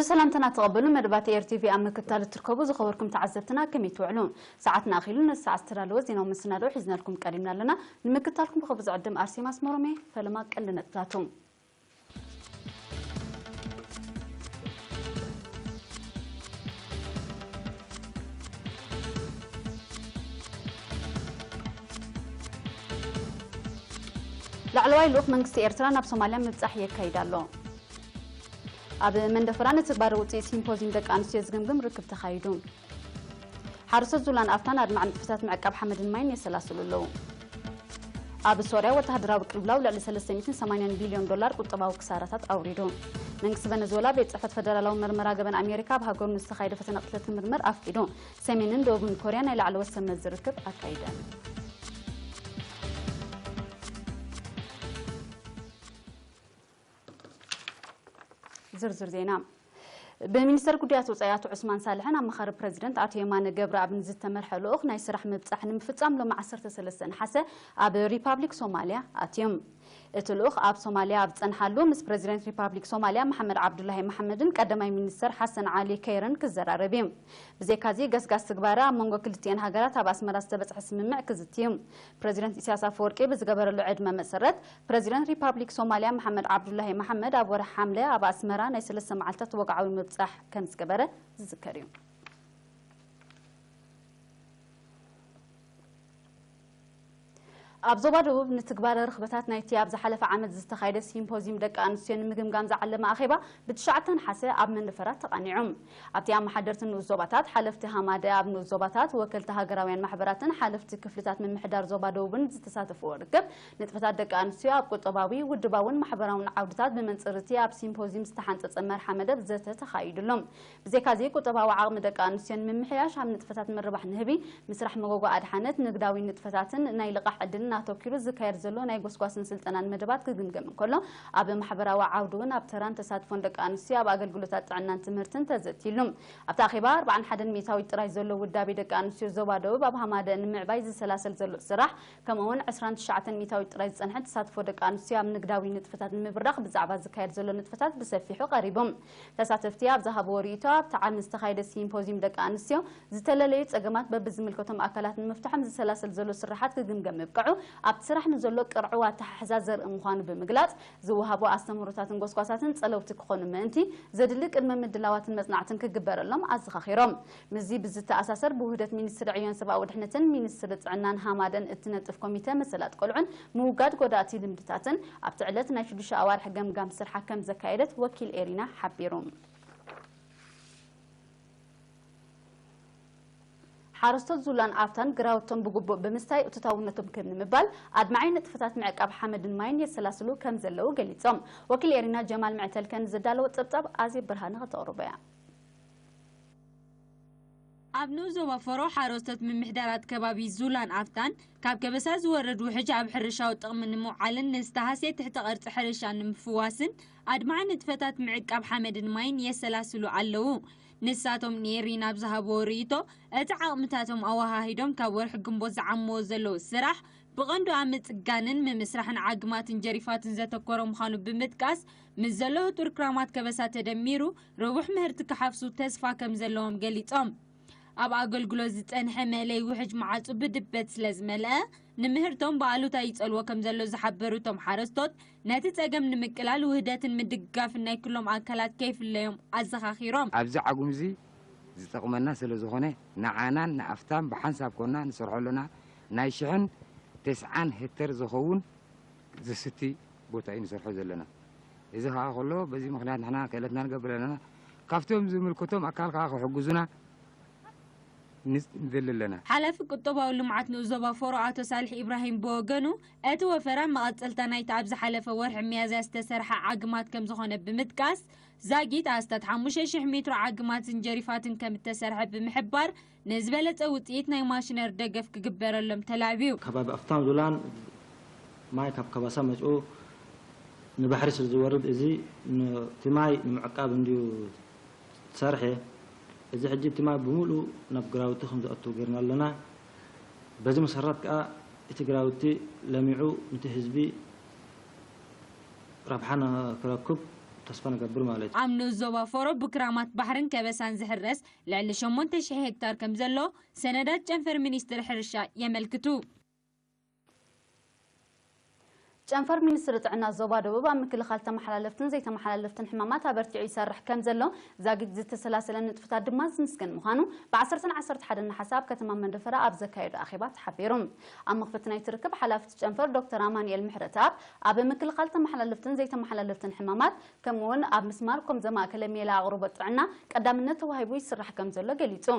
ሰላምታና ተቐበሉ። መደባት ኤር ቲቪ ኣብ ምክትታል እትርከቡ ዝኸበርኩም ተዓዘብትና ከመይ ትውዕሉ? ሰዓትና ኣኺሉ ነዚ ሰዓት ዝተዳለወ ዜናዊ መሰናድኦ ሒዝናልኩም ቀሪብና ኣለና። ንምክትታልኩም ብኽብሪ ዝዕድም ኣርሴማ ኣስመሮም እየ። ፈለማ ቀንዲ ነጥብታቱ። ላዕለዋይ ልኡኽ መንግስቲ ኤርትራ ናብ ሶማልያ ምብጻሕ የካይድ ኣሎ። ኣብ መንደፈራ ንትግባረ ውፅኢት ሲምፖዚየም ደቂ ኣንስትዮ ዝግምግም ርክብ ተኻይዱ። ሓረስቶት ዙላን ኣፍታን ኣድማዕ ንጥፈታት ምዕቃብ ሓመድን ማይን የሰላስሉ ኣለዉ። ኣብ ሶርያ ወተሃደራዊ ቅልውላው ልዕሊ ሰለስተ ሚእትን ሰማንያን ቢልዮን ዶላር ቁጠባዊ ክሳራታት ኣውሪዱ። መንግስቲ ቨነዝወላ ቤት ጽሕፈት ፈደራላዊ መርመራ ገበን ኣሜሪካ ኣብ ሃገሩ ንዝተኻየደ ፈተነ ቅትለት ክምርመር ኣፍቂዱ። ሰሜንን ደቡብን ኮርያ ናይ ላዕለዎት ሰብ መዚ ርክብ ኣካይደን። ዝርዝር ዜና። ብሚኒስተር ጉዳያት ወጻኢ ኣቶ ዑስማን ሳልሕን ኣማኻሪ ፕረዚደንት ኣቶ የማነ ገብረኣብን ዝተመርሐ ልኡኽ ናይ ስራሕ ምብጻሕ ንምፍጻም ሎሚ ዓሰርተ ሰለስተ ነሓሰ ኣብ ሪፓብሊክ ሶማልያ ኣትዮም። እቲ ልኡኽ ኣብ ሶማልያ ኣብ ዝጸንሓሉ ምስ ፕረዚደንት ሪፓብሊክ ሶማልያ መሓመድ ዓብዱላሂ መሓመድን ቀዳማይ ሚኒስተር ሓሰን ዓሊ ከይረን ክዘራረብ እዩ። ብዘይካዚ ገስጋስ ትግባረ ኣብ መንጎ ክልቲኤን ሃገራት ኣብ ኣስመራ ዝተበጽሐ ስምምዕ ክዝቲ እዩ። ፕረዚደንት ኢሳያስ ኣፈወርቂ ብዝገበረሉ ዕድመ መሰረት ፕረዚደንት ሪፓብሊክ ሶማልያ መሓመድ ዓብዱላሂ መሓመድ ኣብ ወርሒ ሓምለ ኣብ ኣስመራ ናይ ሰለስተ መዓልታት ወግዓዊ ምብጻሕ ከም ዝገበረ ዝዝከር እዩ። ኣብ ዞባ ደቡብ ንትግባረ ርኽበታት ናይቲ ኣብ ዝሓለፈ ዓመት ዝተኻየደ ሲምፖዚየም ደቂ ኣንስትዮ ንምግምጋም ዝዓለመ ኣኼባ ብትሽዓተ ነሓሰ ኣብ መንደፈራ ተቓኒዑ። ኣብቲ ኣመሓደርቲ ንኡስ ዞባታት፣ ሓለፍቲ ሃማደ ኣብ ንኡስ ዞባታት፣ ወከልቲ ሃገራውያን ማሕበራትን ሓለፍቲ ክፍልታት ምምሕዳር ዞባ ደቡብን ዝተሳተፍዎ ርክብ፣ ንጥፈታት ደቂ ኣንስትዮ ኣብ ቁጠባዊ፣ ውድባውን ማሕበራውን ዓውድታት ብመንጽር እቲ ኣብ ሲምፖዚየም ዝተሓንጸጸ መርሓ መደብ ዘተ ተኻይዱሉ። ብዘይካዚ፣ ቁጠባዊ ዓቕሚ ደቂ ኣንስትዮ ንምምሕያሽ፣ ኣብ ንጥፈታት ምርባሕ ንህቢ፣ ምስራሕ መጎጎ ኣድሓነት፣ ንግዳዊ ንጥፈታትን ናይ ልቓሕ ዕድልን ኣተኲሩ ዝካየድ ዘሎ ናይ ጎስጓስን ስልጠናን መደባት ክግምገም እንከሎ፣ ኣብ ማሕበራዊ ዓውዲ እውን ኣብ ተራን ተሳትፎን ደቂ ኣንስትዮ ኣብ ኣገልግሎታት ጥዕናን ትምህርትን ተዘትይሉ። ኣብቲ ኣኼባ፣ ኣርብዓን ሓደን ሚእታዊት ጥራይ ዘሎ ውዳቤ ደቂ ኣንስትዮ ዞባ ደቡብ ኣብ ሃማደ ንምዕባይ ዝሰላሰል ዘሎ ስራሕ፣ ከምኡ'ውን ዕስራን ትሽዓተን ሚእታዊት ጥራይ ዝጸንሐ ተሳትፎ ደቂ ኣንስትዮ ኣብ ንግዳዊ ንጥፈታት ንምብራኽ ብዛዕባ ዝካየድ ዘሎ ንጥፈታት ብሰፊሑ ቀሪቡ። ተሳተፍቲ ኣብ ዝሃብዎ ርእይቶ፣ ኣብቲ ዓሚ ዝተኻየደ ሲምፖዚየም ደቂ ኣንስትዮ፣ ዝተለለዩ ጸገማት በብዝምልከቶም ኣካላት ንምፍታሖም ዝሰላሰል ዘሎ ስራሓት ክግምገም ምብቅዑ፣ ኣብቲ ስራሕ ንዘሎ ቅርዕው ኣተሓሕዛ ዘርኢ ምዃኑ ብምግላጽ፣ ዝወሃቡ ኣስተምህሮታትን ጎስጓሳትን ጸለውቲ ክኾኑ ምእንቲ፣ ዘድሊ ቅድመ ምድላዋትን መጽናዕትን ክግበረሎም ኣዘኻኺሮም። ምስዚ ብዝተኣሳሰር፣ ብውህደት ሚኒስትሪ ዕዮን ሰብኣዊ ድሕነትን ሚኒስትሪ ጥዕናን ሃማደን እትነጥፍ ኮሚተ መሰላት ቆልዑን ምውጋድ ጎዳእቲ ልምድታትን ኣብቲ ዕለት ናይ ሽዱሽተ ኣዋርሕ ገምጋም ስርሓ ከም ዘካየደት ወኪል ኤሪና ሓቢሩ። ሓረስቶት ዙላን ኣፍታን ግራውቶም ብግቡእ ብምስታይ እቶታውነቶም ክብ ንምባል ኣድማዒ ንጥፈታት ምዕቃብ ሓመድን ማይን የሰላስሉ ከም ዘለዉ ገሊጾም። ወኪል ኤሪና ጀማል ምዕተልከ ንዘዳለዎ ጸብጻብ ኣዜብ ብርሃነ ከተቕርቦ እያ። ኣብ ንኡስ ዞባ ፈሮ ሓረስቶት ምምሕዳራት ከባቢ ዙላን ኣፍታን ካብ ከበሳ ዝወርድ ውሕጅ ኣብ ሕርሻዊ ጥቕሚ ንምውዓልን ንዝተሃስየ ትሕተ ቅርጺ ሕርሻ ንምፍዋስን ኣድማዒ ንጥፈታት ምዕቃብ ሓመድን ማይን የሰላስሉ ኣለዉ። ንሳቶም ንኤሪ ናብ ዝሃብዎ ርእይቶ፣ እቲ ዓቕምታቶም ኣወሃሂዶም ካብ ወርሒ ግንቦት ዝዓምዎ ዘለዉ ስራሕ ብቐንዱ ኣብ ምጽጋንን ምምስራሕን ዓግማትን ጀሪፋትን ዘተኮረ ምዃኑ ብምጥቃስ፣ ምስ ዘሎ ህጡር ክራማት ከበሳ ተደሚሩ ረቡሕ ምህርቲ ክሓፍሱ ተስፋ ከም ዘለዎም ገሊጾም። ኣብ ኣገልግሎት ዝጸንሐ መእለይ ውሕጅ መዓጹ ብድበት ስለ ዝመልአ፣ ንምህርቶም ብኣሉታ ይጸልዎ ከም ዘሎ ዝሓበሩ እቶም ሓረስቶት፣ ነቲ ጸገም ንምቅላል ውህደትን ምድግጋፍን ናይ ኩሎም ኣካላት ከይፍለዮም ኣዘኻኺሮም። ኣብዚ ዓጉም እዚ ዝጠቕመና ስለ ዝኾነ፣ ንዓናን ንኣፍታን ብሓንሳብ ኮና ንሰርሖ ኣለና። ናይ ሽሕን ተስዓን ሄክተር ዝኸውን ዝስቲ ቦታ እዩ ንሰርሖ ዘለና። እዚ ኸዓ ከሎ፣ በዚ ምኽንያት ንሕና ክእለትና ንገብር ኣለና። ካብቶም ዝምልከቶም ኣካል ከዓ ክሕግዙና ንስ-፣ ንደሊ ኣለና። ሓላፊ ቁጠባዊ ልምዓት ንኡስ ዞባ ፎሮ ኣቶ ሳልሕ ኢብራሂም ብወገኑ፣ እቲ ወፈራ መቐጸልታ ናይቲ ኣብ ዝሓለፈ ወርሒ ሚያዝያ ዝተሰርሐ ዓግማት ከም ዝኾነ ብምጥቃስ፣ ዛጊት ኣስታት ሓሙሽተ ሽሕ ሜትሮ ዓግማትን ጀሪፋትን ከም እተሰርሐ ብምሕባር፣ ንዝበለጸ ውጽኢት ናይ ማሽነሪ ደገፍ ክግበረሎም ተላብዩ። ከባቢ ኣፍታን ዙላን ማይ ካብ ከበሳ መጺኡ ንባሕሪ ስለ ዝወርድ፣ እዚ ን-፣ እቲ ማይ ንምዕቃብ እንድዩ ተሰርሐ። እዚ ሕጂ እቲ ማይ ብምሉኡ ናብ ግራውቲ ከም ዝኣቱ ጌርና ኣለና። በዚ መሰረት ከኣ እቲ ግራውቲ ለሚዑ ነቲ ህዝቢ ረብሓ ንክረክብ ተስፋ ንገብር ማለት እዩ። ኣብ ንኡስ ዞባ ፎሮ ብክራማት ባሕርን ከበሳን ዝሕረስ ልዕሊ ሸሞንተ ሽሕ ሄክታር ከም ዘሎ ሰነዳት ጨንፈር ሚኒስትሪ ሕርሻ የመልክቱ። ጨንፈር ሚኒስትሪ ጥዕና ዞባ ደቡብ ኣብ ምክልኻል ተመሓላለፍትን ዘይተመሓላለፍትን ሕማማት ኣበርቲዑ ይሰርሕ ከም ዘሎ፣ ዛጊት ዝተሰላሰለ ንጥፈታት ድማ ዝምስገን ምዃኑ ብዓሰርተን ዓሰርተ ሓደን ነሓሰ ኣብ ከተማ መንደፈራ ኣብ ዘካየዶ ኣኼባ ተሓቢሩ። ኣብ መኽፈቲ ናይቲ ርክብ ሓላፊ እቲ ጨንፈር ዶክተር ኣማኑኤል ምሕረተኣብ ኣብ ምክልኻል ተመሓላለፍትን ዘይተመሓላለፍትን ሕማማት ከምኡ'ውን ኣብ ምስማር ኮም ዘማእከለ ሜላ ኣቕርቦት ጥዕና ቀዳምነት ተዋሂቡ ይስራሕ ከም ዘሎ ገሊጹ።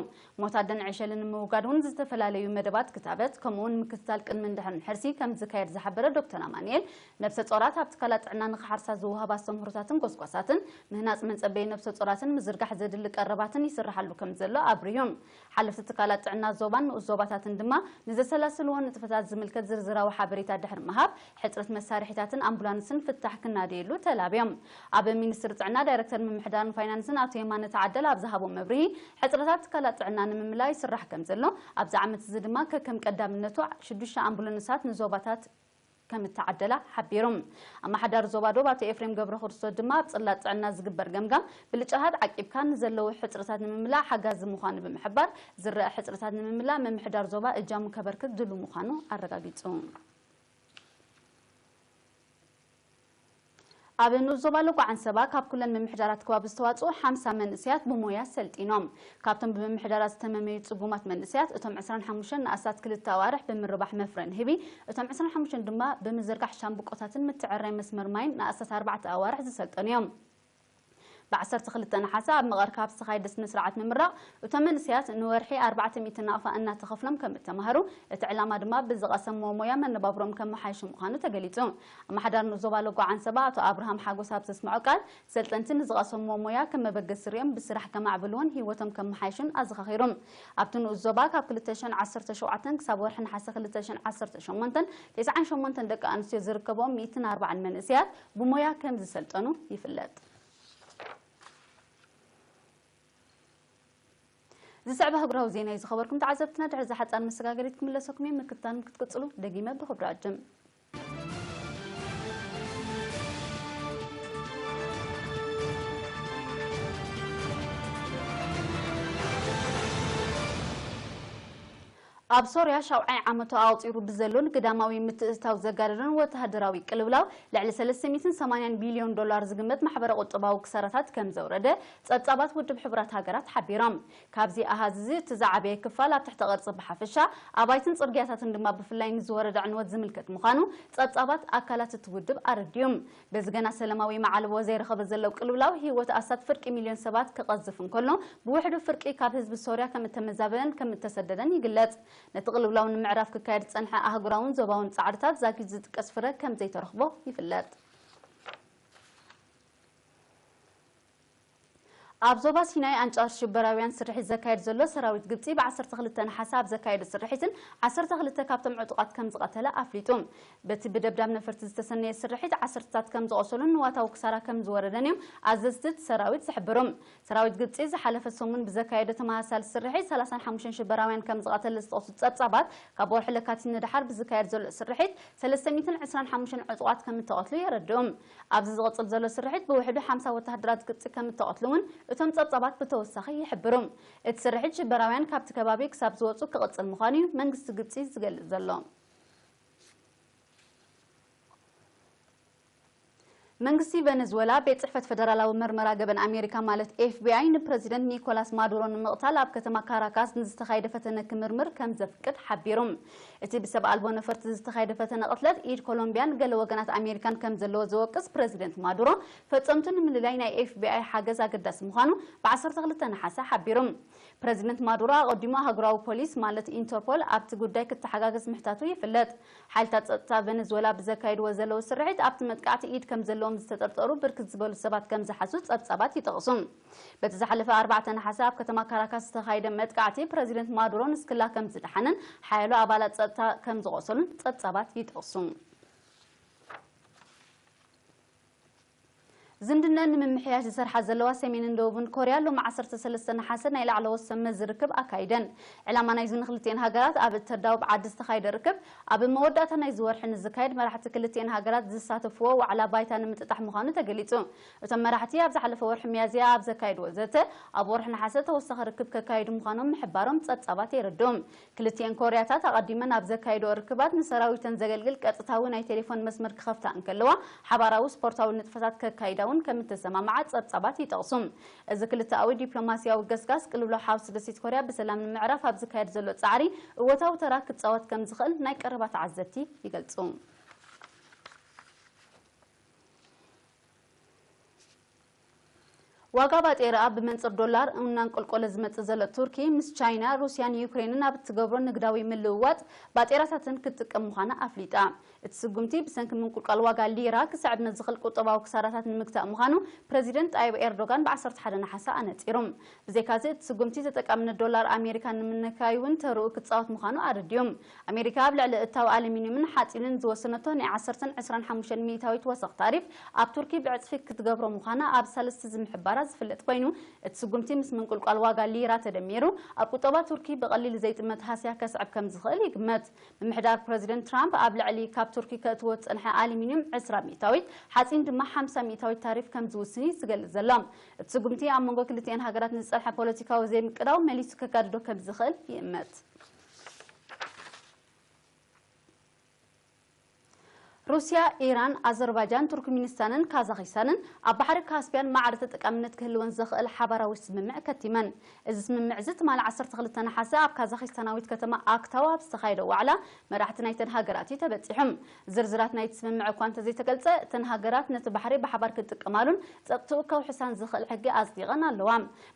ሞት ኣደን ዕሸልን ንምውጋድ እውን ዝተፈላለዩ መደባት ክታበት ከምኡ'ውን ምክትታል ቅድምን ድሕርን ሕርሲ ከም ዝካየድ ዝሓበረ ዶክተር ኣማኑኤል፣ ነብሰ ጾራት ኣብ ትካላት ጥዕና ንኽሓርሳ ዝወሃብ ኣስተምህሮታትን ጎስጓሳትን፣ ምህናጽ መጸበዪ ነብሰ ጾራትን ምዝርጋሕ ዘድሊ ቀረባትን ይስርሓሉ ከም ዘሎ ኣብርሁ። ሓለፍቲ ትካላት ጥዕና ዞባን ንኡስ ዞባታትን ድማ ንዘሰላስልዎ ንጥፈታት ዝምልከት ዝርዝራዊ ሓበሬታ ድሕሪ ምሃብ፣ ሕጽረት መሳርሒታትን ኣምቡላንስን ፍታሕ ክናደየሉ ተላብዮም። ኣብ ሚኒስትሪ ጥዕና ዳይሬክተር ምምሕዳርን ፋይናንስን ኣቶ የማነ ተዓደል ኣብ ዝሃቦ መብርሂ፣ ሕጽረታት ትካላት ጥዕና ንምምላእ ይስራሕ ከም ዘሎ፣ ኣብዚ ዓመት እዚ ድማ ከከም ቀዳምነቱ ሽዱሽተ ኣምቡላንሳት ንዞባታት ከም እተዓደላ ሓቢሩ። ኣመሓዳሪ ዞባ ዶብ ኣቶ ኤፍሬም ገብረ ክርስቶስ ድማ ኣብ ጽላት ጥዕና ዝግበር ገምጋም ብልጫታት ዓቂብካ ንዘለዉ ሕጽረታት ንምምላእ ሓጋዚ ምዃኑ ብምሕባር፣ ዝረኣ ሕጽረታት ንምምላእ ምምሕዳር ዞባ እጃሙ ከበርክት ድሉ ምዃኑ ኣረጋጊጹ። ኣብ ንኡስ ዞባ ሎጎ ዓንሰባ ካብ ኩለን ምምሕዳራት ከባቢ ዝተዋጽኡ ሓምሳ መንእሰያት ብሞያ ሰልጢኖም። ካብቶም ብምምሕዳራት ዝተመመዩ ጽጉማት መንእሰያት፣ እቶም ዕስራን ሓሙሽተን ንኣስታት ክልተ ኣዋርሕ ብምርባሕ መፍረ ንህቢ፣ እቶም ዕስራን ሓሙሽተን ድማ ብምዝርጋሕ ሻምብቆታትን ምትዕርራይ መስመር ማይን ንኣስታት ኣርባዕተ ኣዋርሕ ዝሰልጠኑ እዮም። ብ ዓሰርተ ክልተ ነሓሰ ኣብ መቐር ካብ ዝተኻየደ ስነ ስርዓት ምምራቕ፣ እቶም መንእሰያት ንወርሒ ኣርባዕተ ሚእቲ ናቕፋ እናተኸፍሎም ከም እተማህሩ፣ እቲ ዕላማ ድማ ብዝቐሰምዎ ሞያ መነባብሮም ከመሓይሹ ምዃኑ ተገሊጹ። ኣመሓዳሪ ንኡስ ዞባ ሎጎ ዓንሰባ ኣቶ ኣብርሃም ሓጎስ ኣብ ዘስምዖ ቃል፣ ሰልጠንቲ ንዝቐሰምዎ ሞያ ከም መበገሲ ሪኦም ብስራሕ ከማዕብልዎን ህይወቶም ከመሓይሹን ኣዘኻኺሩ። ኣብቲ ንኡስ ዞባ ካብ ክልተ ሽሕን ዓሰርተ ሸውዓተን ክሳብ ወርሒ ነሓሰ ክልተ ሽሕን ዓሰርተ ሸሞንተን፣ ተስዓን ሸሞንተን ደቂ ኣንስትዮ ዝርከብኦም ሚእትን ኣርባዓን መንእሰያት ብሞያ ከም ዝሰልጠኑ ይፍለጥ። ዝስዕብ ኣህጉራዊ ዜና እዩ ዝኸበርኩም ተዓዘብትና። ድሕሪ እዛ ሓጻር መሰጋገሪት ክምለሰኩም እየ። ምክትታል ክትቅጽሉ ደጊመ ብኽብሪ ዕድም። ኣብ ሶርያ ሻውዓይ ዓመቱ ኣቑጺሩ ብዘሎን ግዳማዊ ምትእትታው ዘጋደዶን ወተሃደራዊ ቅልውላው፣ ልዕሊ ሰለስተ ሚእትን ሰማንያን ቢልዮን ዶላር ዝግመት ማሕበረ ቁጠባዊ ክሳራታት ከም ዘውረደ ጸብጻባት ውድብ ሕቡራት ሃገራት ሓቢሮም። ካብዚ ኣሃዝ እዚ እቲ ዝዓበየ ክፋል ኣብ ትሕቲ ቅርጺ ብሓፈሻ፣ ኣባይትን ጽርግያታትን ድማ ብፍላይ ንዝወረደ ዕንወት ዝምልከት ምዃኑ ጸብጻባት ኣካላት እቲ ውድብ ኣረዲኡ። በዚ ገና ሰላማዊ መዓልቦ ዘይረኸበ ዘሎ ቅልውላው፣ ህይወት ኣስታት ፍርቂ ሚልዮን ሰባት ክቐዝፍ እንከሎ፣ ብውሕዱ ፍርቂ ካብ ህዝቢ ሶርያ ከም እተመዛበለን ከም እተሰደደን ይግለጽ። ነቲ ቅልውላው ንምዕራፍ ክካየድ ዝጸንሐ ኣህጉራውን ዞባውን ጻዕርታት ዛጊት ዝጥቀስ ፍረ ከም ዘይተረኽቦ ይፍለጥ። ኣብ ዞባ ሲናይ ኣንጻር ሽበራውያን ስርሒት ዘካየድ ዘሎ ሰራዊት ግብጺ ብ ዓሰርተ ክልተ ነሓሰ ኣብ ዘካየዶ ስርሒትን ዓሰርተ ክልተ ካብቶም ዕጡቓት ከም ዝቐተለ ኣፍሊጡ። በቲ ብደብዳብ ነፈርቲ ዝተሰነየ ስርሒት ዓሰርተታት ከም ዝቖሰሉን ንዋታዊ ክሳራ ከም ዝወረደን እዮም ኣዘዝቲ እቲ ሰራዊት ዝሕብሩ። ሰራዊት ግብጺ ዝሓለፈ ሰሙን ብዘካየዶ ተመሳሳሊ ስርሒት ሰላሳን ሓሙሽተን ሽበራውያን ከም ዝቐተለ ዝጠቕሱ ጸብጻባት፣ ካብ ወርሒ ለካቲት ንደሓር ብዝካየድ ዘሎ ስርሒት ሰለስተ ሚእትን ዕስራን ሓሙሽተን ዕጡቓት ከም እተቐትሉ የረድኡ። ኣብዚ ዝቕጽል ዘሎ ስርሒት ብውሕዱ ሓምሳ ወተሃደራት ግብጺ ከም እተቐትሉ እውን እቶም ጸብጻባት ብተወሳኺ ይሕብሩ። እቲ ስርሒት ሽበራውያን ካብቲ ከባቢ ክሳብ ዝወጹ ክቕጽል ምዃኑ እዩ መንግስቲ ግብጺ ዝገልጽ ዘሎ። መንግስቲ ቨነዝወላ፣ ቤት ጽሕፈት ፈደራላዊ መርመራ ገበን ኣሜሪካ ማለት ኤፍ ቢ ኣይ፣ ንፕረዚደንት ኒኮላስ ማዱሮ ንምቕታል ኣብ ከተማ ካራካስ ንዝተኻየደ ፈተነ ክምርምር ከም ዘፍቅድ ሓቢሩ። እቲ ብሰብ ኣልቦ ነፈርቲ ዝተኻየደ ፈተነ ቅትለት ኢድ ኮሎምቢያን ገለ ወገናት ኣሜሪካን ከም ዘለዎ ዝወቅስ ፕረዚደንት ማዱሮ፣ ፈጸምቱ ንምልላይ ናይ ኤፍ ቢ ኣይ ሓገዝ ኣገዳሲ ምዃኑ ብ ዓሰርተ ክልተ ነሓሰ ሓቢሩ። ፕረዚደንት ማዱሮ ኣቐዲሙ ኣህጉራዊ ፖሊስ ማለት ኢንተርፖል ኣብቲ ጉዳይ ክተሓጋገዝ ምሕታቱ ይፍለጥ። ሓይልታት ጸጥታ ቨነዝወላ ብዘካይድዎ ዘለዉ ስርሒት ኣብቲ መጥቃዕቲ ኢድ ከም ዘለዎም ዝተጠርጠሩ ብርክት ዝበሉ ሰባት ከም ዝሓዙ ጸብጻባት ይጠቕሱ። በቲ ዝሓለፈ ኣርባዕተ ነሓሰ ኣብ ከተማ ካራካስ ዝተኻየደ መጥቃዕቲ ፕረዚደንት ማዱሮን እስክላ ከም ዝደሓነን ሓያሎ ኣባላት ጸጥታ ከም ዝቖሰሉን ጸብጻባት ይጠቕሱ። ዝምድነን ንምምሕያሽ ዝሰርሓ ዘለዋ ሰሜንን ደቡብን ኮርያ ሎም ዓሰርተ ሰለስተ ነሓሰ ናይ ላዕለዎት ሰብ መዚ ርክብ ኣካይደን። ዕላማ ናይዚ ንክልቲኤን ሃገራት ኣብ እተዳውብ ዓዲ ዝተኻየደ ርክብ ኣብ መወዳእታ ናይዚ ወርሒ ንዝካየድ መራሕቲ ክልቲኤን ሃገራት ዝሳተፍዎ ዋዕላ ባይታ ንምጥጣሕ ምዃኑ ተገሊጹ። እቶም መራሕቲ ኣብ ዝሓለፈ ወርሒ ሚያዝያ ኣብ ዘካየድዎ ዘተ ኣብ ወርሒ ነሓሰ ተወሳኺ ርክብ ከካይዱ ምዃኖም ምሕባሮም ጸብጻባት የረድኡ። ክልቲኤን ኮርያታት ኣቐዲመን ኣብ ዘካየድኦ ርክባት ንሰራዊተን ዘገልግል ቀጥታዊ ናይ ቴሌፎን መስመር ክኸፍታ እንከለዋ ሓባራዊ ስፖርታዊ ንጥፈታት ከካይዳ እውን ከም እተሰማምዓ ጸብጻባት ይጠቕሱ። እዚ ክልተኣዊ ዲፕሎማስያዊ ገስጋስ ቅልውላው ሓውሲ ደሴት ኮርያ ብሰላም ንምዕራፍ ኣብ ዝካየድ ዘሎ ጻዕሪ እወታዊ ተራ ክጻወት ከም ዝኽእል ናይ ቀረባ ተዓዘብቲ ይገልጹ። ዋጋ ባጤራኣ ብመንጽር ዶላር እናንቆልቆለ ዝመጽእ ዘሎ ቱርኪ ምስ ቻይና፣ ሩስያን ዩክሬንን ኣብ እትገብሮ ንግዳዊ ምልውዋጥ ባጤራታተን ክትጥቀም ምዃና ኣፍሊጣ። እቲ ስጉምቲ ብሰንኪ ምንቁልቋል ዋጋ ሊራ ክስዕብ ንዝኽእል ቁጠባዊ ክሳራታት ንምግታእ ምዃኑ ፕረዚደንት ጣይብ ኤርዶጋን ብ ዓሰርተ ሓደ ነሓሰ ኣነጺሩ። ብዘይካዚ እቲ ስጉምቲ ተጠቃምነት ዶላር ኣሜሪካ ንምንካይ እውን ተርኡ ክጻወት ምዃኑ ኣረዲኡ። ኣሜሪካ ኣብ ልዕሊ እታው ኣሉሚንዩምን ሓጺንን ዝወሰነቶ ናይ ዓሰርተን ዕስራን ሓሙሽተን ሚእታዊት ወሰኽ ታሪፍ ኣብ ቱርኪ ብዕጽፊ ክትገብሮ ምዃና ኣብ ሳልስቲ ዝምሕባራ ዝፍለጥ ኮይኑ፣ እቲ ስጉምቲ ምስ ምንቁልቋል ዋጋ ሊራ ተደሚሩ ኣብ ቁጠባ ቱርኪ ብቐሊል ዘይጥመት ሃስያ ከስዕብ ከም ዝኽእል ይግመት። ምምሕዳር ፕረዚደንት ትራምፕ ኣብ ልዕሊ ካብ ቱርኪ ከእትዎ ዝጸንሐ ኣሉሚንዩም ዕስራ ሚእታዊት፣ ሓጺን ድማ ሓምሳ ሚእታዊት ታሪፍ ከም ዝውስን እዩ ዝገልጽ ዘሎ። እቲ ስጉምቲ ኣብ መንጎ ክልቲኤን ሃገራት ንዝጸንሐ ፖለቲካዊ ዘይምቅዳው መሊሱ ከጋድዶ ከም ዝኽእል ይእመት። ሩስያ፣ ኢራን፣ ኣዘርባይጃን፣ ቱርክሚኒስታንን ካዛኺስታንን ኣብ ባሕሪ ካስፒያን ማዕረ ተጠቃምነት ክህልወን ዘኽእል ሓባራዊ ስምምዕ ከቲመን። እዚ ስምምዕ እዚ ትማሊ ዓሰርተ ክልተ ነሓሰ ኣብ ካዛኺስታናዊት ከተማ ኣክታው ኣብ ዝተኻየደ ዋዕላ መራሕቲ ናይተን ሃገራት እዩ ተበጺሑ። ዝርዝራት ናይቲ ስምምዕ እኳ እንተዘይተገልጸ፣ እተን ሃገራት ነቲ ባሕሪ ብሓባር ክጥቀማሉን ጸጥትኡ ከውሕሳን ዝኽእል ሕጊ ኣጽዲቐን ኣለዋ።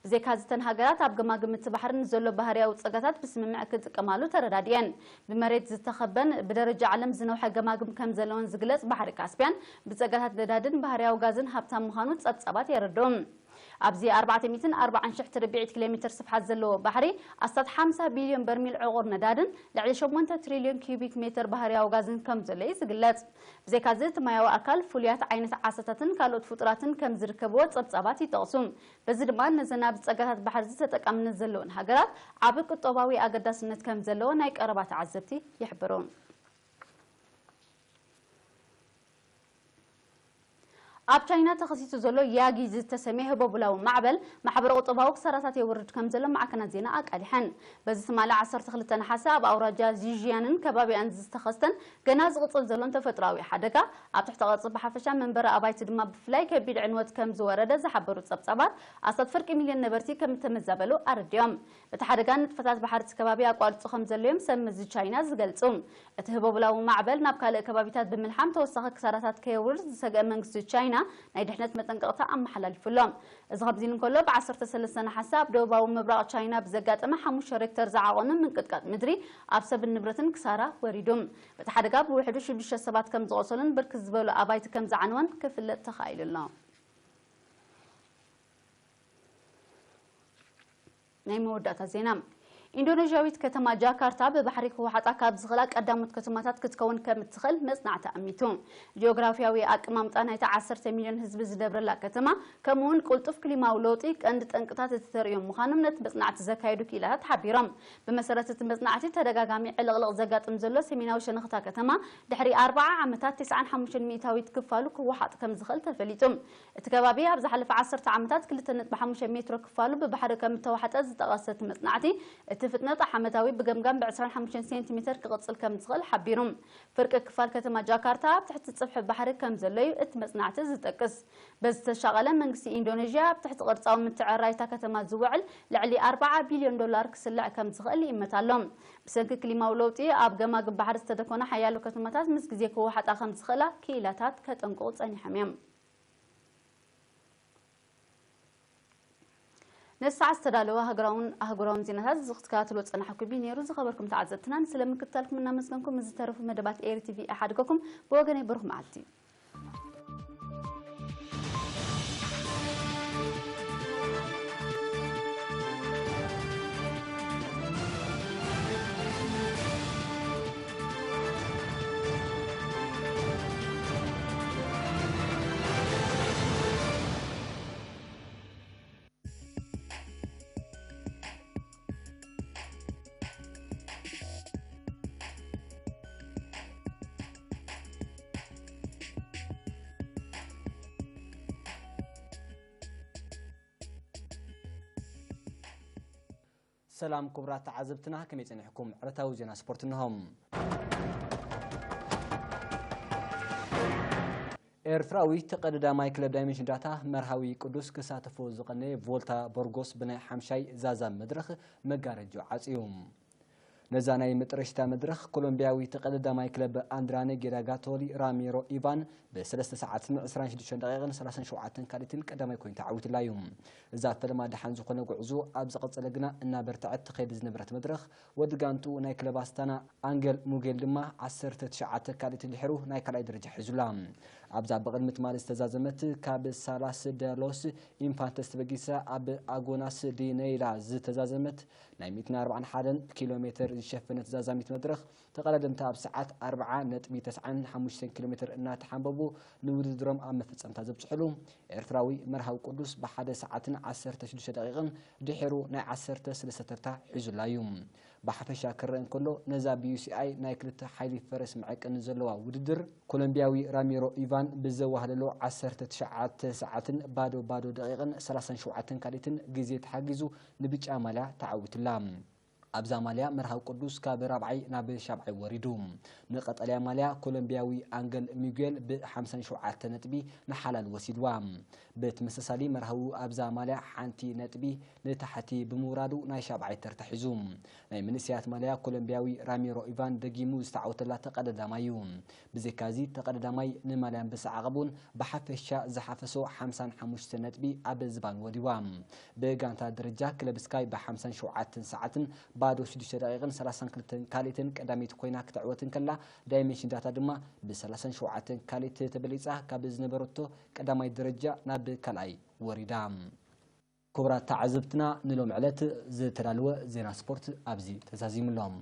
ብዘይካዚ እተን ሃገራት ኣብ ገማግም እቲ ባሕሪ ንዘሎ ባህርያዊ ጸጋታት ብስምምዕ ክጥቀማሉ ተረዳዲኤን። ብመሬት ዝተኸበን ብደረጃ ዓለም ዝነውሐ ገማግም ከም ዘለወን ዝግለጽ ባሕሪ ካስፒያን ብጸጋታት ነዳድን ባህርያዊ ጋዝን ሃብታም ምዃኑ ጸብጻባት የረድኡ። ኣብዚ ኣርባዕተ ሚእትን ኣርባዓን ሽሕ ትርብዒት ኪሎ ሜትር ስፍሓት ዘለዎ ባሕሪ ኣስታት ሓምሳ ቢልዮን በርሚል ዕቑር ነዳድን ልዕሊ ሸሞንተ ትሪልዮን ኪዩቢክ ሜትር ባህርያዊ ጋዝን ከም ዘሎ እዩ ዝግለጽ። ብዘይካዚ እቲ ማያዊ ኣካል ፍሉያት ዓይነት ዓሳታትን ካልኦት ፍጡራትን ከም ዝርከብዎ ጸብጻባት ይጠቕሱ። በዚ ድማ ነዘን ኣብዚ ጸጋታት ባሕሪ እዚ ተጠቃምነት ዘለወን ሃገራት ዓቢ ቁጠባዊ ኣገዳስነት ከም ዘለዎ ናይ ቀረባ ተዓዘብቲ ይሕብሩ። ኣብ ቻይና ተኸሲቱ ዘሎ ያጊ ዝተሰምየ ህቦብላዊ ማዕበል ማሕበረ ቁጠባዊ ክሳራታት የውርድ ከም ዘሎ ማዕከናት ዜና ኣቃሊሐን። በዚ ትማሊ ዓሰርተ ክልተ ነሓሰ ኣብ ኣውራጃ ዚዥያንን ከባቢኣን ዝተኸስተን ገና ዝቕጽል ዘሎን ተፈጥሮኣዊ ሓደጋ፣ ኣብ ትሕቲ ቅርጺ ብሓፈሻ መንበሪ ኣባይቲ ድማ ብፍላይ ከቢድ ዕንወት ከም ዝወረደ ዝሓበሩ ጸብጻባት፣ ኣስታት ፍርቂ ሚልዮን ነበርቲ ከም እተመዛበሉ ኣረዲኦም። በቲ ሓደጋ ንጥፈታት ባሕሪ እቲ ከባቢ ኣቋሪጹ ከም ዘሎ እዮም ሰብ መዚ ቻይና ዝገልጹ። እቲ ህቦብላዊ ማዕበል ናብ ካልእ ከባቢታት ብምልሓም ተወሳኺ ክሳራታት ከየውርድ ዝሰግአ መንግስቲ ቻይና ናይ ድሕነት መጠንቀቕታ ኣመሓላሊፉ ኣሎ። እዚ ከምዚ ኢሉ እንከሎ፣ ብ ዓሰርተ ሰለስተ ነሓሰ ኣብ ደቡባዊ ምብራቕ ቻይና ብዘጋጠመ ሓሙሽተ ሬክተር ዝዓቐኑ ምንቅጥቃጥ ምድሪ ኣብ ሰብን ንብረትን ክሳራ ወሪዱ። በቲ ሓደጋ ብውሕዱ ሽዱሽተ ሰባት ከም ዝቖሰሉን ብርክት ዝበሉ ኣባይቲ ከም ዝዓነወን ክፍለጥ ተኻኢሉ ኣሎ። ናይ መወዳእታ ዜና። ኢንዶኔዥያዊት ከተማ ጃካርታ ብባሕሪ ክወሓጣ ካብ ዝኽእላ ቀዳሞት ከተማታት ክትከውን ከም እትኽእል መጽናዕቲ ኣሚቱ። ጂኦግራፊያዊ ኣቀማምጣ ናይታ ዓሰርተ ሚልዮን ህዝቢ ዝነብረላ ከተማ፣ ከምኡውን ቅልጡፍ ክሊማዊ ለውጢ ቀንዲ ጠንቅታት እቲ ተርእዮም ምዃኖም ነቲ መጽናዕቲ ዘካየዱ ክኢላታት ሓቢሮም። ብመሰረት እቲ መጽናዕቲ፣ ተደጋጋሚ ዕልቕልቕ ዘጋጥም ዘሎ ሰሜናዊ ሸነኽታ ከተማ ድሕሪ ኣርብዓ ዓመታት ተስዓን ሓሙሽተን ሚእታዊት ክፋሉ ክወሓጥ ከም ዝኽእል ተፈሊጡ። እቲ ከባቢ ኣብ ዝሓለፈ ዓሰርተ ዓመታት ክልተ ነጥቢ ሓሙሽተ ሜትሮ ክፋሉ ብባሕሪ ከም እተዋሕጠ ዝጠቐሰ እቲ መጽናዕቲ፣ እቲ ፍጥነት ዓመታዊ ብገምጋም ብ ዕስራን ሓሙሽተን ሴንቲሜተር ክቕጽል ከም ዝኽእል ሓቢሩ። ፍርቂ ክፋል ከተማ ጃካርታ ኣብ ትሕቲ ጽፍሒ ባሕሪ ከም ዘሎ እዩ እቲ መጽናዕቲ ዝጠቅስ። በዚ ዝተሻቐለ መንግስቲ ኢንዶኔዥያ ኣብ ትሕቲ ቅርጻዊ ምትዕርራይ እታ ከተማ ዝውዕል ልዕሊ ኣርብዓ ቢልዮን ዶላር ክስላዕ ከም ዝኽእል ይእመት ኣሎ። ብሰንኪ ክሊማዊ ለውጢ ኣብ ገማግም ባሕሪ ዝተደኮና ሓያሎ ከተማታት ምስ ግዜ ክወሓጣ ከም ዝኽእላ ክኢላታት ከጠንቅቑ ጸኒሖም እዮም። ነዚ ሰዓት ዝተዳለወ ሃገራውን ኣህጉራውን ዜናታት እዚ ክትከታተልዎ ዝጸናሕኩም እዩ ነይሩ። ዝኸበርኩም ተዓዘብትና፣ ስለምክትታልኩም እናመስገንኩም፣ እዚ ዝተረፉ መደባት ኤሪ ቲቪ ይሓድገኩም። ብወገነይ ብሩኽ መዓልቲ። ሰላም ክቡራት ተዓዘብትና፣ ከመይ ጸኒሕኩም? ዕለታዊ ዜና ስፖርት እንሆ። ኤርትራዊ ተቐዳዳማይ ክለብ ዳይመንሽን ዳታ መርሃዊ ቅዱስ ክሳተፎ ዝቐነየ ቮልታ ቦርጎስ ብናይ ሓምሻይ ዛዛም መድረኽ መጋረጃ ዓጽዩ። ነዛ ናይ መጠረሽታ መድረኽ ኮሎምቢያዊ ተቐዳዳማይ ክለብ ኣንድራነ ጌዳጋቶሊ ራሚሮ ኢቫን ብ ሰለስተ ሰዓትን ዕስራን ሽዱሽተ ደቂቕን ሰላሳን ሸውዓተን ካልኢትን ቀዳማይ ኮይኑ ተዓዊትላ እዩ። እዛ ፈለማ ደሓን ዝኾነ ጉዕዞ ኣብ ዝቐጸለ ግና እናበርትዐት ትኸይድ ዝነበረት መድረኽ፣ ወዲ ጋንቱ ናይ ክለብ ኣስታና ኣንገል ሙጌል ድማ ዓሰርተ ትሽዓተ ካልኢት ድሕሩ ናይ ካልኣይ ደረጃ ሒዙላ። ኣብዛ ብቕድሚ ትማሊ ዝተዛዘመት ካብ ሳላስ ደ ሎስ ኢንፋንተስ ተበጊሳ ኣብ ኣጎናስ ዲ ነይላ ዝተዛዘመት ናይ ሚእትን ኣርባዓን ሓደን ኪሎ ሜትር ዝሸፈነት ዛዛሚት መድረኽ፣ ተቐዳደምታ ኣብ ሰዓት ኣርብዓ ነጥቢ ተስዓን ሓሙሽተን ኪሎ ሜትር እናተሓንበቡ ንውድድሮም ኣብ መፈጸምታ ዘብጽሕሉ፣ ኤርትራዊ መርሃዊ ቅዱስ ብሓደ ሰዓትን ዓሰርተ ሽዱሽተ ደቂቕን ድሒሩ ናይ ዓሰርተ ሰለስተ ተርታ ሒዙላ እዩ። ብሓፈሻ ክረአ እንከሎ፣ ነዛ ብ ዩ ሲ ኣይ ናይ ክልተ ሓይሊ ፈረስ መዐቀኒ ዘለዋ ውድድር፣ ኮሎምቢያዊ ራሚሮ ኢቫን ብዘዋህለሎ ዓሰርተ ትሽዓተ ሰዓትን ባዶ ባዶ ደቂቕን ሰላሳን ሸውዓተን ካልኢትን ግዜ ተሓጊዙ ንብጫ ማልያ ተዓዊትላ። ኣብዛ ማልያ መርሃዊ ቅዱስ ካብ ራብዓይ ናብ ሻብዓይ ወሪዱ። ንቐጠልያ ማልያ ኮሎምቢያዊ ኣንገል ሚጉኤል ብ ሓምሳን ሸውዓተ ነጥቢ ንሓላል ወሲድዋ። ብተመሳሳሊ መርሃዊ ኣብዛ ማልያ ሓንቲ ነጥቢ ንታሕቲ ብምውራዱ ናይ ሻብዓይ ተርታ ሒዙ። ናይ መንእሰያት ማልያ ኮሎምቢያዊ ራሚሮ ኢቫን ደጊሙ ዝተዓወተላ ተቐዳዳማይ እዩ። ብዘይካዚ ተቐዳዳማይ ንማልያ ኣንበሳ ዓቐብ እውን ብሓፈሻ ዝሓፈሶ ሓምሳን ሓሙሽተ ነጥቢ ኣብ ዝባን ወዲዋ። ብጋንታ ደረጃ ክለብ ስካይ ብ ሓምሳን ሸውዓተን ሰዓትን ባዶ ሽዱሽተ ደቂቕን ሰላሳን ክልተን ካልኢትን ቀዳመይቲ ኮይና ክትዕወት እንከላ፣ ዳይሜንሽን ዳታ ድማ ብ ሰላሳን ሸውዓተን ካልኢት ተበሊጻ ካብ ዝነበረቶ ቀዳማይ ደረጃ ናብ ካልኣይ ወሪዳ። ክቡራት ተዓዘብትና፣ ንሎም ዕለት ዝተዳለወ ዜና ስፖርት ኣብዚ ተዛዚሙ ኣሎ።